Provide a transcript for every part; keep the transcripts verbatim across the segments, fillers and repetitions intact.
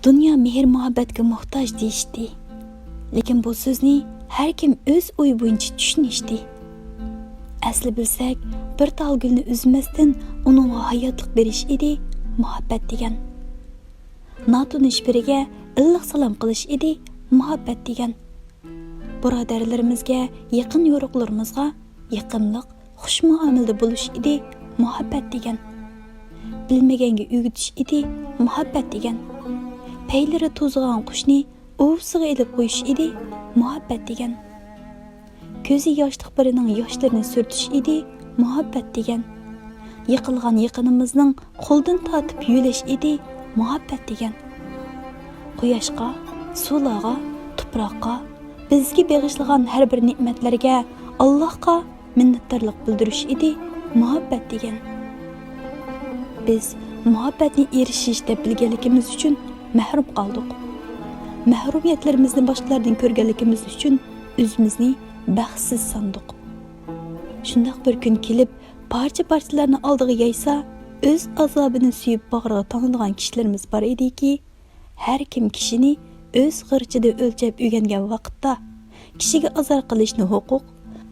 دۇنيا مېھىر-مۇھەببەتكە موھتاج دېيىشتى. لېكىن بۇ سۆزنى ھەر كىم ئۆز ئويى بويىچە چۈشىنىشتى. ئەسلى بىلسەك، بىر تال گۈلنى ئۈزمەستىن ئۇنىڭغا ھاياتلىق بېرىش ئىدى مۇھەببەت دېگەن. ناتونۇش بىرىگە ئىللىق سالام قىلىش ئىدى مۇھەببەت دېگەن. بۇرادەرلىرىمىزگە، يېقىن يورۇقلىرىمىزغا يېقىملىق، خۇش مۇئامىلىدە بولۇش ئىدى مۇھەببەت دېگەن. بىلمىگەنگە ئۆگىتىش ئىدى مۇھەببەت دېگەن. پەيلىرى توزۇغان قۇشنى ئۇۋىسىغا ئېلىپ قويۇش ئىدى مۇھەببەت دېگەن. كۆزى ياشلىق بىرىنىڭ ياشلىرىنى سۈرتۈش ئىدى مۇھەببەت دېگەن. يىقىلغان يېقىنىمىزنىڭ قولىدىن تارتىپ يۆلەش ئىدى مۇھەببەت دېگەن. قۇياشقا، سۇلارغا، تۇپراققا، بىزگە بېغىشلىغان ھەر بىر نېمەتلەرگە، ئاللاھقا مىننەتدارلىق بىلدۈرۈش ئىدى مۇھەببەت دېگەن. بىز مۇھەببەتنى ئېرىشىش دەپ بىلگەنلىكىمىز ئۈچۈن مەھرۇم قالدۇق. مەھرۇمىيەتلىرىمىزنى باشقىلاردىن كۆرگەنلىكىمىز ئۈچۈن ئۆزىمىزنى بەختسىز ساندۇق. شۇنداق بىر كۈن كېلىپ، پارچە-پارچىلارنى ئالدىغا يايسا، ئۆز ئازابىنى سۆيۈپ باغرىغا تاڭىدىغان كىشىلىرىمىز بار ئىدىكى، ھەر كىم كىشىنى ئۆز غىرچىدا ئۆلچەپ ئۆگەنگەن ۋاقىتتا، كىشىگە ئازار قىلىشنى ھوقۇق،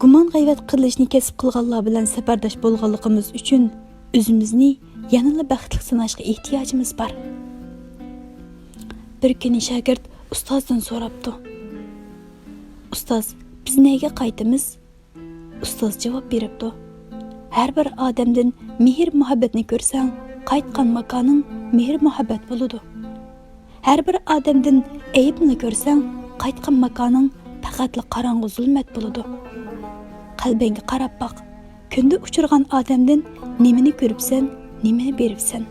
گۇمان-غەيۋەت قىلىشنى كەسىپ قىلغانلار بىلەن سەپەرداش بولغانلىقىمىز ئۈچۈن ئۆزىمىزنى يەنىلا بەختلىك ساناشقا ئېھتىياجىمىز بار. بىر كۈنى شاگىرت ئۇستازدىن سوراپتۇ: «ئۇستاز، بىز نەگە قايتىمىز؟» ئۇستاز جاۋاب بېرىپتۇ: «ھەر بىر ئادەمدىن مېھىر-مۇھەببەتنى كۆرسەڭ، قايتقان ماكانىڭ مېھىر-مۇھەببەت بولىدۇ. ھەر بىر ئادەمدىن ئەيىبنى كۆرسەڭ، قايتقان ماكانىڭ پەقەتلا قاراڭغۇ زۇلمەت بولىدۇ. قەلبىڭگە قاراپ باق. كۈندە ئۇچرىغان ئادەمدىن نېمىنى كۆرۈپسەن، نېمىنى بېرىپسەن؟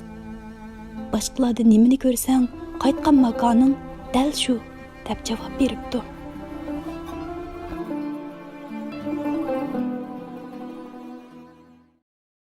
باشقىلاردىن نېمىنى كۆرسەڭ، قايتقان ماكانىڭ دەل شۇ» دەپ جاۋاب بېرىپتۇ.